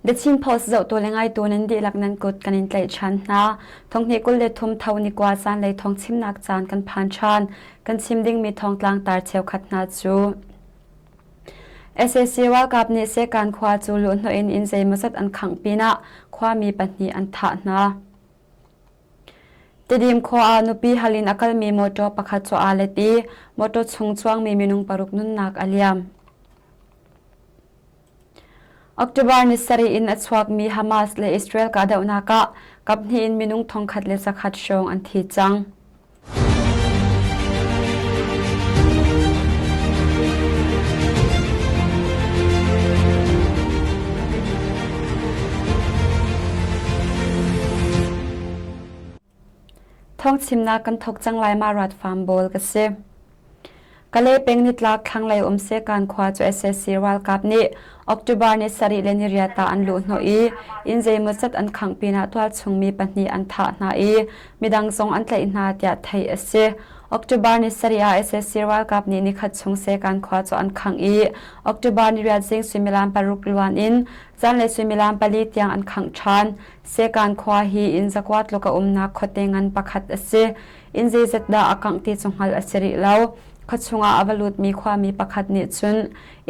The Chin Post zohtu le ngaitu nan dihlak nan kut kan in tlaih ṭhan hna. Thonghnih 23 tho ni kua zanlei thawng chimnak caan kan phan ṭhan. Kan chim dingmi thawngtlang tar cheukhat hna cu sac ralkap nih Sekan khua cu luhhnawh in inn zeimawzat an khangh pinah khuami pahnih an thah hna. Tidim khua ah nupi hal in a kalmi mawṭaw pakhat cu aa let i mawṭaw chung chuangmi minung paruk nunnak a liam. October ni sarih in a chuakmi Hamas le Israel kahdohnak ah kaphnih in minung 1,100 hrawng an thi cang. Thawngchimnak kan thawk cang lai ma rat farm bawl ka si. Kalay peng nitlak thlanglei um Sekan khua cu sac ralkap nih October ni sarih le niriat ah an luhhnawh i inn zeimawzat an khangh pinah tualchungmi pahnih an thah hna i midang zong an tlaih hna tiah theih a si. October ni sarih ah sac ralkap nih nikhat chung Sekan khua cu an khangh i October niriat zing suimilam paruk luan in zanlei suimilam pali tiang an khangh ṭhan. Sekan khua hi inn zakua tluk a umnak khuate ngan pakhat a si. Inn zeizat dah a kangh ti cu hngalh a si rih lo. Khuachung ah a va lutmi khuami pakhat nih cun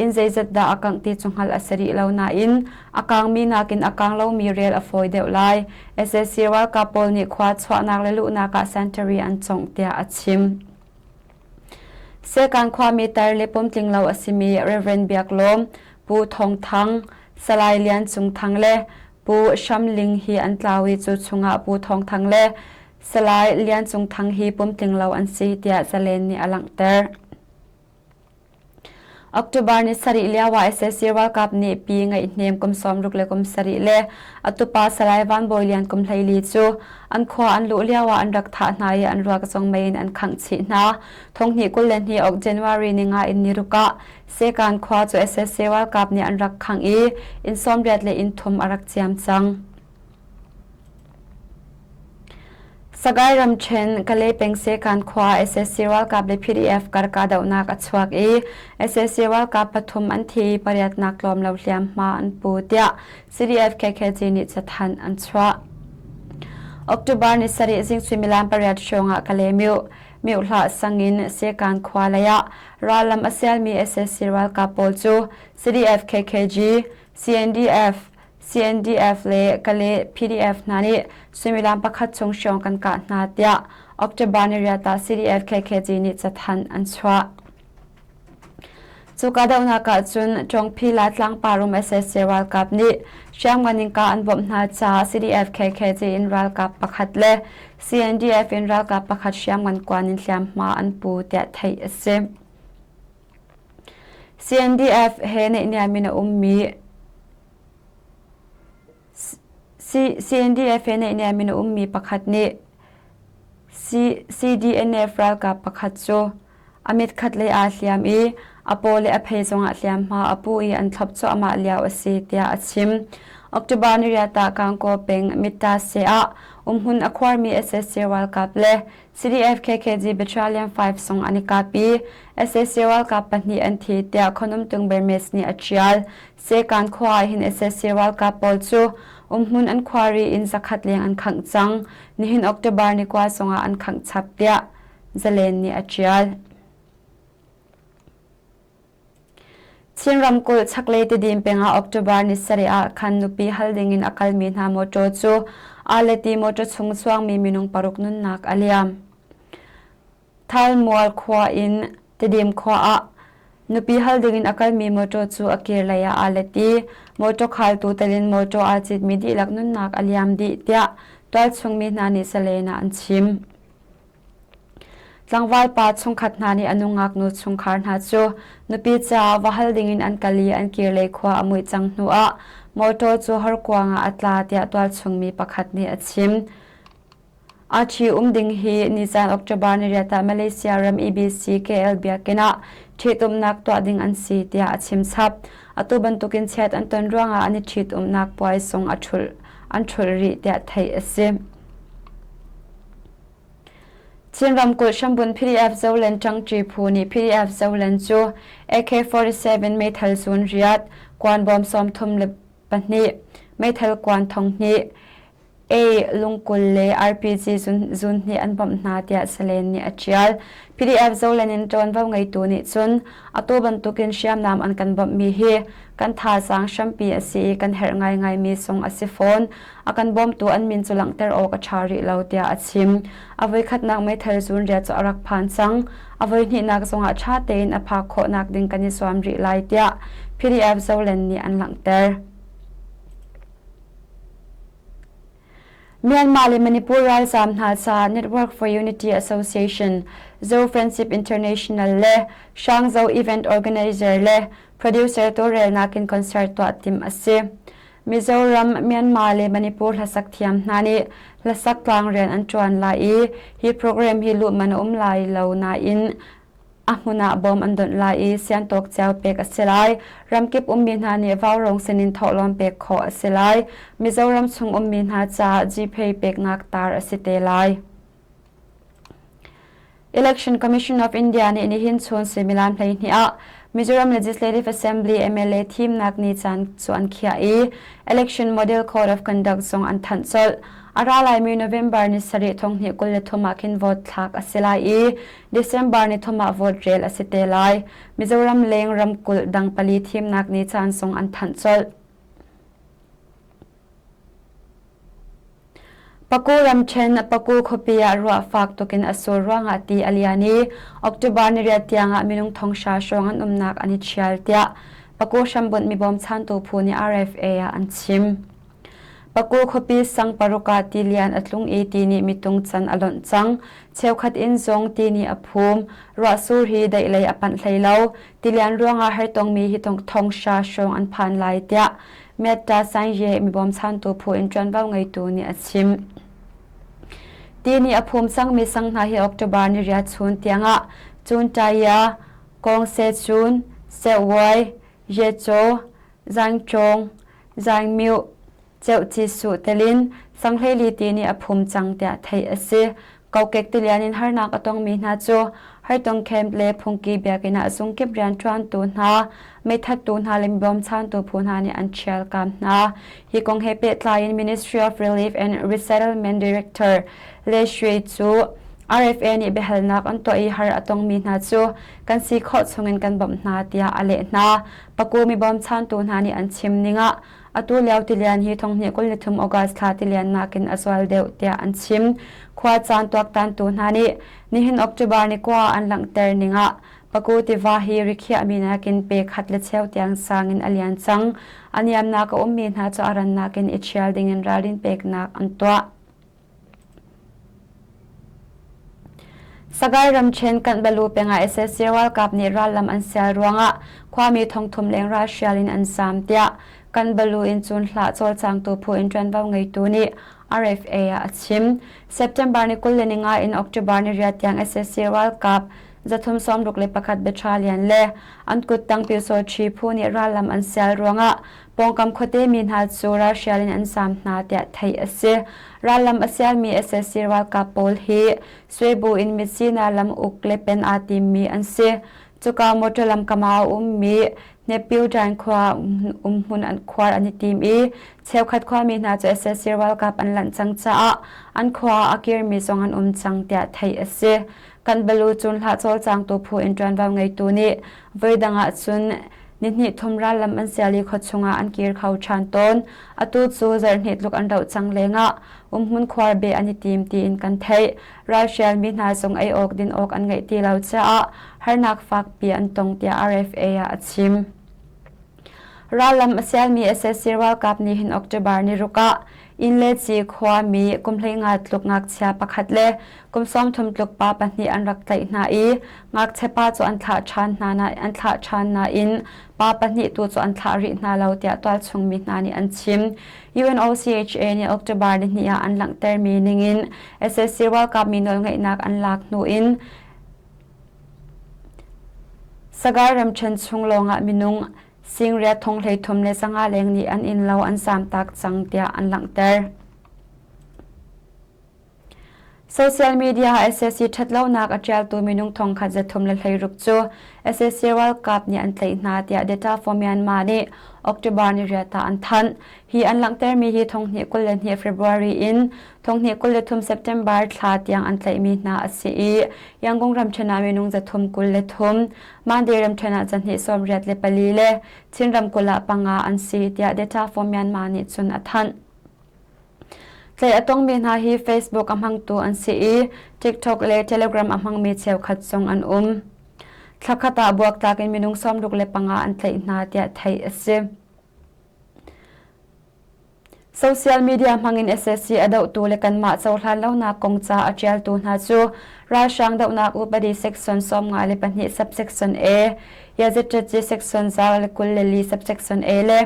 inn zeizat dah a kangh ti cu hngalh a si rih lo nain a kangmi nakin a kang lomi rel a fawi deuh lai. Sac ralkap pawl nih khua chuahnak le luhnak ah sentari an cawngh tiah a chim. Sekan khuami tar le pumtling lo a simi Rev. Biak Lawm, Pu Thawng Thang, Salai Lian Cung Thang le Pu Sham Ling hi an tlau i cu chungah Pu Thawng Thang le Salai Lian Cung Thang hi pumtling lo an si tiah Zalen nih a langhter. October ni sarih lio ah sac ralkap nih pi Ngaihnem kum sawmruk le kum sarih le a tupa Salai Van Bawi Lian kum 14 cu an khua an luh lio ah an rak thah hna i an ruak zong mei in an khangh chih hna. Thonghnih 22 ok January ni nga in ni ruk ah Sekan khua cu sac ralkap nih an rak khangh i inn sawmriat le inn thum a rak ciam cang. Sagaing ramṭhen Kalay peng Sekan khua sac ralkap le PDF kar kahdohnak a chuak i sac ralkap pathum an thi i pariatnak tlawm lo hliamhma an pu tiah CDF KKG nih cathanh an chuah. October ni sarih zing suimilam pariat hrawng ah Kalaymyo Myohlah sang in Sekan khua lei ah rallam a sialmi sac ralkap pawl cu CDF KKG, CNDF, CNDF le Kale PDF hna nih suimilam pakhat chung hrawng kan kah hna tiah October ni riat ah CDF KKG nih cathanh an chuah. Cu kahdohnak ah cun Ṭawngphila tlangpar um sac ralkap nih hriamngan in kah an bawmh hna caah CDF KKG in ralkap pakhat le CNDF in ralkap pakhat hriamngan kuan in hliamhma an pu tiah theih a si. CNDF he naihniam in a ummi CNDF he naihniam in a ummi pakhat nih CDNF ralkap pakhat cu a mit khatlei aa hliam i a paw le a phei zongah hliamhma a pu i an thlop cuahmah lio a si tiah a chim. October ni riat ah Gangaw peng Mittase ah umhmun a khuarmi sac ralkap le CDF KKG Battalion 5 sung an i kap i sac ralkap pahnih an thi tiah Khonumtung Burmese nih a ṭial. Sekan khua ah hin sac ralkap pawl cu umhmun an khuari in zakhat leng an khangh cang. Nihin October ni kua zongah an khangh chap tiah Zalen nih a ṭial. Chin ramkulh chaklei Tidim peng ah October ni sarih ah khan nupi hal dingin a kalmi hna mawṭaw cu aa let i mawṭaw chung chuangmi minung paruk nunnak a liam. Thalmual khua in Tidim khua ah nupi hal dingin a kalmi mawṭaw cu a kir lei ah aa let i mawṭaw khaltu telin mawṭaw aa citmi dihlak nunnak a liam dih tiah tualchung mi hna nih Salen ah an chim. Tlangval pa chungkhat hna nih a nungak nu chungkhar hna cu nupi caah va hal dingin an kal i an kirlei khua a muih cang hnuah mawṭaw cu horkuang ah a tla tiah tualchung mi pakhat nih a chim. Aa ṭhi-um ding hi nizan October ni riat ah Malaysia ram EBC KL biakinn ah ṭhitumnak tuah ding an si tiah a chim chap. Atu bantukin chiat an ton ruangah an i ṭhitumnak puai sung a ṭhulh an ṭhulh rih tiah theih a si. Chin ramkulh hrambunh PDF Zoland ṭangṭi phu nih PDF Zoland cu AK-47 meithal zun riat, kuanbawm 33 le Pahnih, meithal kuan 2000, A lungkul le RPG zun nih an bawmh hna tiah Salen nih a ṭial. PDF Zoland in ṭuanvo ngeitu nih cun atu bantukin hriamnam an kan bawmhmi hi kan thazaang hrampi a si i kan herh ngaingaimi sung a si fawn. A kan bawmtu an min cu langhter awk a ṭha rih lo tiah a chim. A voikhatnak meithal zun riat cu a rak phan cang. A voihnihnak zongah ṭha tein a phak khawhnak ding kan i zuam rih lai tiah PDF Zoland nih an langhter. Myanmar le Manipur ralzaam hna caah Network for Unity Association, Zo Friendship International le Hrangzo Event Organizer le Producer tawlrelnak in concert tuah timh a si. Mizoram, Myanmar le Manipur hlasak thiam hna nih hlasak tlang rian an ṭuan lai i hi program hi luh man a um lai lo nain A hmun ah bawm an donh lai i siantawk cio pek a si lai. Ramkip ummi hna nih vaurawng sinin thawhlawm pek khawh a si lai. Mizoram chung ummi hna caah GPay peknak tar a si te lai. Election Commission of India nih nihin chun suimilam 12 ah Mizoram Legislative Assembly MLA thimnak ni caan cu an khiah i Election Model Code of Conduct zong an thanh colh. A ra laimi November ni sarih thong hnih 23 ah khin vote thlak a si lai i December ni thum ah vote rel a si te lai. Mizoram leng ramkulh dang pali thimnak ni caan zong an thanh colh. Paku ramṭhen Paku khuapi ah ruah fak tukin a sur ruangah ti a lian i October ni riat tiangah minung thonghra hrawng an umnak an i ṭhial tiah Paku hrambunh mi bawmchantu phu nih RFA ah an chim. Paku khuapi sang paruk ah tilian a tlung i ti nih mitung can a lonh cang. Cheukhat inn zong ti nih a phum. Ruahsur hi daih lei a panh hlei lo. Tilian ruangah hartongmi hi thonghra hrawng an phan lai tiah Metta Sangye mi bawmchantu phu in ṭuanvo ngeitu nih a chim. Ti nih a phum cangmi sang hna hi October ni riat chun tiangah Cun Taya, Kong Se Chun, Sewai, Yecho, Zangcawng, Zaingmioh, Ceuhci Suh telin sanghleili ti nih a phum cang tiah theih a si. Kokek tilian in harnak a tongmi hna cu Hartong Camp le Phungki biakinn ah zungkip rianṭuantu hna, meithattu hna le bawmchantu phu hna nih an ṭhialkam hna. Hi kong he pehtlai in Ministry of Relief and Resettlement Director Le Shwe cu RFA nih biahalnak an tuah i har a tongmi hna cu kan si khawh chungin kan bawmh hna tiah a leh hna. Paku mi bawmchantu hna nih an chim ning ah atu lio tilian hi thonghnih 23 August thla tilian nakin a zual deuh tiah an chim. Khua caan tuaktantu hna nih nihin October ni kua an langhter ning ah Paku tiva hi rikhiahmi nakin pe khat le cheu tiang sang in a lian cang. A niamnak a ummi hna cu a rannak in i ṭhial dingin ralrin peknak an tuah. Sagaing ramṭhen Kanbalu peng ah sac ralkap nih rallam an sial ruangah khuami thongthum leng ralhrial in an zaam tiah Kanbalu in cun hlah cawlcangtu phu in ṭuanvo ngeitu nih RFA ah a chim. September ni 25 in October ni riat tiang sac ralkap 361 battalion le an kuttang Pyusawṭhi phu nih rallam an sial ruangah Pawngkam khuate mi hna cu ralhrial in an zaam hna tiah theih a si. Rallam a sialmi sac ralkap pawl hi Swebu in Mitsina lam uk le pen aa timmi an si. Cuka motor lamkam ah a ummi Hnepiuṭain khua umhmun an khuar an i tim i cheukhat khuami hna cu sac ralkap an lanh cang caah an khua ah a kirmi zong an um cang tiah theih a si. Kan balu cun hlah cawlcangtu phu in ṭuanvo ngeitu nih voidang ah cun Nihnih thum rallam an sial i khua chungah an kir kho ṭhan tawn. Atu cu zarhhnih tluk an rauh cang lengah umhmun khuar beh an i tim tiin kan theih. Ralhrialmi hna zong ei awk din awk an ngeih ti lo caah harnak fakpi an tong tiah RFA ah a chim. Rallam a sialmi sac ralkap nih hin October ni ruk ah Inletzi khuami kum 15 tluk ngakchia pakhat le kum 30 tluk pa pahnih an rak tlaih hna i ngakchia pa cu an thlah ṭhan hna an thlah ṭhan nain pa pahnih tu cu an thlah rih hna lo tiah tualchung mi hna nih an chim. UNOCHA nih October nihnih ah an langhtermi ningin sac ralkap mi nawlngeihnak an lak hnu in Sagaing ramṭhen chung lawngah minung singriat thong 33 le 5 leng nih an innlo an samtak cang tiah an langhter. Social media ah sac ṭhatlonak a ṭialtu minung thongkhat 316 cu sac ralkap nih an tlaih hna tiah Data for Myanmar nih October ni riat ah an thanh. Hi an langhtermi hi 2022 February in 2023 September thla tiang an tlaihmi hna a si i Yangon ramṭhen ah minung 323, Mandalay ramṭhen ah 284 le Chin ramkulh ah panga an si tiah Data for Myanmar nih cun a thanh. Tlaih a tongmi hna hi Facebook a hmangtu an si i TikTok le Telegram a hmangmi cheukhat zong an um. Thlakhat ah buaktlak in minung 65 an tlaih hna tiah theih a si. Social media hmangin sac a dohtu le kanmah cohlan lonak kong ca a ṭialtu hna cu ralhrang dohnak upadi section 52 subsection A, Yazetṭetci section 124 subsection A le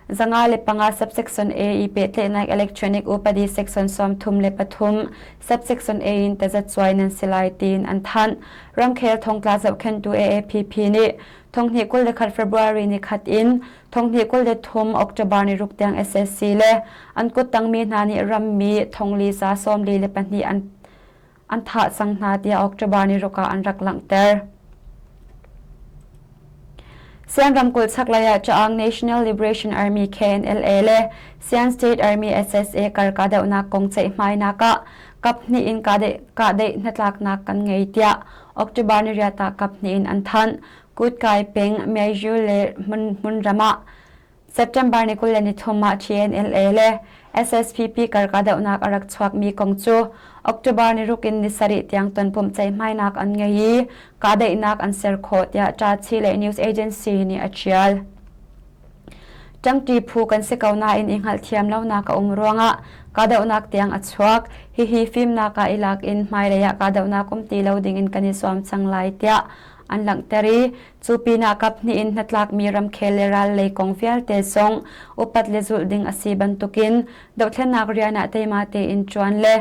505 subsection A i pehtlaihnak electronic upadi section 33 subsection A in tazacuai nan si lai tiin an thanh. Ramkhel thongtla zohkhenhtu AAPP nih thonghnih 21 February ni khat in thonghnih 23 October ni ruk tiang SSC le an kuttangmi hna nih rammi thongli za 42 an an thah cang hna tiah October ni ruk ah an rak langhter. Sian ramkulh chaklei ah Chaang National Liberation Army KNLA le Sian State Army SSA kar kahdohnak kong ceihmainak ah kaphnih in kahdaih hnatlaknak kan ngei tiah October ni riat ah kaphnih in an thanh. Kutkai peng Myeju le hmunram ah September ni 23 ah TNLA le SSPP kar kahdohnak a rak chuakmi kong cu October ni ruk in ni sarih tiang tonpumh ceihmainak an ngei i kahdaihnak an ser khawh tiah Ṭachi le News Agency nih a ṭial. Ṭangṭi phu kan si ko nain i hngalhthiam lonak a um ruangah kahdohnak tiang a chuak. Hihi fimnak ah i lak in hmailei ah kahdohnak um ti lo dingin kan i zuam cang lai tiah an langhter i Cu pinah kaphnih in hnatlakmi ramkhel le ral lei kong vialte zong upat le zulh ding a si bantukin dohthlennak rian ah teima tein ṭuan le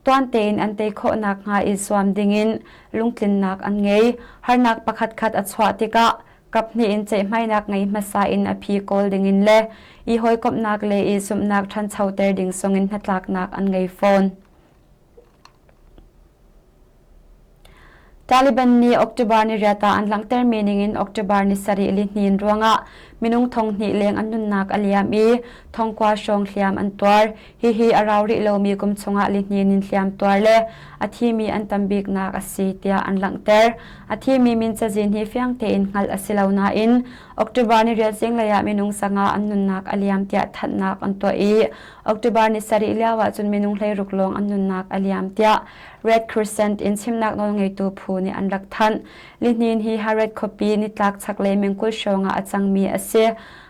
tuan tein an tei khawh nakhnga i zuam dingin lungtlinnak an ngei. Harnak pakhatkhat a chuah tikah kaphnih in ceihmainak ngei hmasa in a phi kawl dingin le i hawikomhnak le i zumhnak ṭhanchoter ding zongin hnatlaknak an ngei fawn. Taliban nih October ni riat ah an langhtermi ningin October ni sarih lihnin ruangah minung thonghnih leng an nunnak a liam i thongkua hrawng hliam an tuar. Hihi a rau rih lomi kum chungah lihnin in hliam tuar le a thimi an tam biknak a si tiah an langhter. A thimi min cazin hi fiang tein hngalh a si lo nain October ni riat zinglei ah minung sanga an nunnak a liam tiah thanhnak an tuah i October ni sarih lio ah cun minung hleiruk lawng an nunnak a liam tiah Red Crescent in chimnak nawlngeitu phu nih an rak thanh. Lihnin hi Harad khuapi nitlak chaklei mengkul hrawng ah a cangmi a si.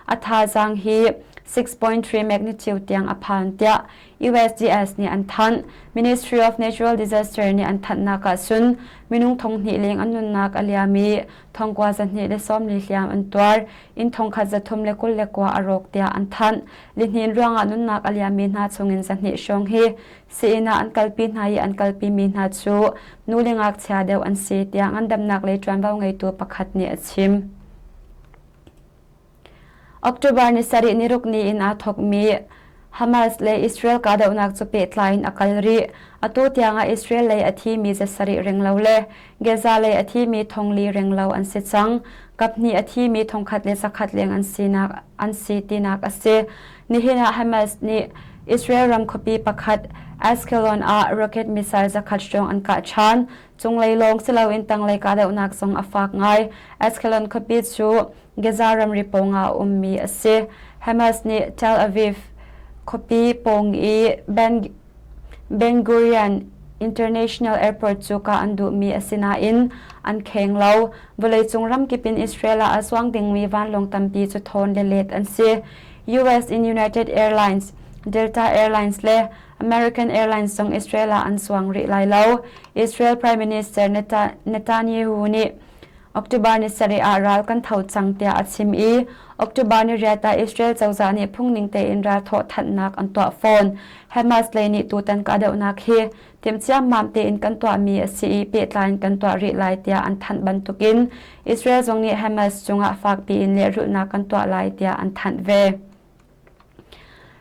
A thazaang hi 6.3 magnitude tiang a phan tiah USGS nih an thanh. Ministry of Natural Disaster nih an thanhnak ah cun minung thonghnih leng an nunnak a liam i thongkua zahnih le sawmli hliam an tuar. Inn thongkhat 329 a rawk tiah an thanh. Lihnin ruangah nunnak a liammi hna chungin zahnih hrawng hi sii-inn ah an kalpi hna i an kalpimi hna cu nu le ngakchia deuh an si tiah ngandamnak lei ṭuanvo ngeitu pakhat nih a chim. October ni sarih ni ruk ni in aa thawkmi Hamas le Israel kahdohnak cu pehtlai in a kal rih. Atu tiangah Israel lei a thimi zasarih ringlo le Gaza lei a thimi thongli ringlo an si cang. Kaphnih a thimi thongkhat le zakhat leng an sinak an si tinak a si. Nihin ah Hamas nih Israel ram khuapi pakhat Ashkelon ah rocket missile zakhat hrawng an kah ṭhan. Cunglei lawng si loin tanglei kahdohnak zong a fak ngai. Ashkelon khuapi cu Gaza ramri pawngah a ummi a si. Hamas nih Tel Aviv khuapi pawng i Ben Ben Gurion International Airport cu kah an duhmi a si nain an kheng lo. Vawleicung ramkip in Israel ah a zuang dingmi vanlawng tampi cu thawn le let an si. US in United Airlines, Delta Airlines le American Airlines zong Israel ah an zuang rih lai lo. Israel Prime Minister Netanyahu nih October ni sarih ah ral kan tho cang tiah a chim i October ni riat ah Israel cozah nih phungning tein ral thawh thanhnak an tuah fawn. Hamas lei nih tutan kahdohnak hi timhciammam tein kan tuahmi a si i pehtlai in kan tuah rih lai tiah an thanh bantukin Israel zong nih Hamas cungah fakpi in lehrulhnak kan tuah lai tiah an thanh ve.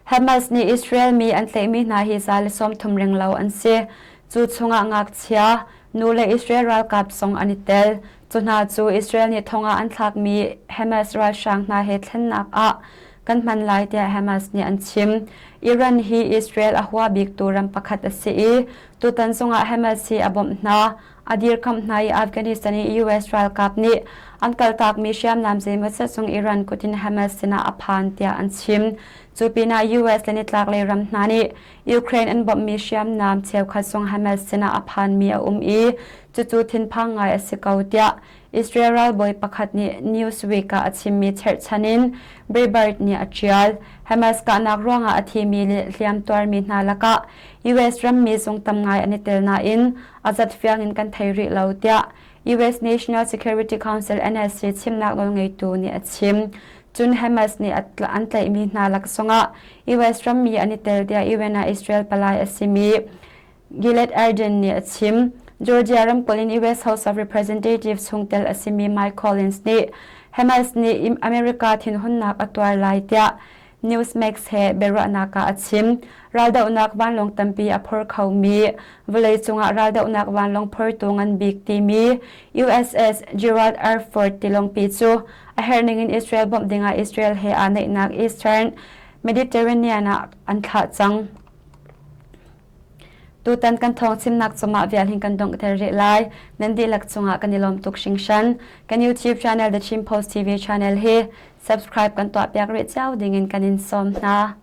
Hamas nih Israel mi an tlaihmi hna hi 130 renglo an si. Cu chungah ngakchia, nu le Israel ralkap zong an i tel. Cu hna cu Israel nih thong ah an thlakmi Hamas ralhrang hna he thlennak ah kan hman lai tiah Hamas nih an chim. Iran hi Israel a hua biktu ram pakhat a si i tutan zongah Hamas hi a bawmh hna. A dirkamh hna i Afghanistan i US ralkap nih an kaltakmi hriamnam zeimawzat zong Iran kut in Hamas sinah a phan tiah an chim. Cu pinah US le nitlaklei ram hna nih Ukraine an bawmhmi hriamnam cheukhat zong Hamas sinah a phanmi a um i cucu thinphang ngai a si ko tiah Israel ralbawi pakhat nih Newsweek ah a chimmi cherhchan in Breitbart nih a ṭial. Hamas kahnak ruangah a thimi le hliamtuarmi hna lakah US rammi zung tam ngai an i tel nain a zat fiang in kan thei rih lo tiah US National Security Council NSC chimnak nawlngeitu nih a chim. Cun Hamas nih an tlaihmi hna lak zongah US rammi an i tel tiah UN ah Israel palai a simi Gilad Erdan nih a chim. Georgia ramkulh in US House of Representatives chungtel a simi Mike Collins nih Hamas nih America thinhunnak a tuar lai tiah Newsmax he biaruahnak ah a chim. Raldohnak vanlawng tampi a phor khomi vawleicung ah raldohnak vanlawng phortu ngan bik timi USS Gerald R. Ford tilawngpi cu a herh ningin Israel bawmh dingah Israel he aa naihnak Eastern Mediterranean ah an thlah cang. Tutan kan thawng chimnak cungah vial hin kan donghter rih lai. Nan dihlak cungah kan i lawm tuk hringhran. Kan YouTube channel The Chin Post TV channel hi subscribe kan tuahpiak rih cio dingin kan in sawm hna.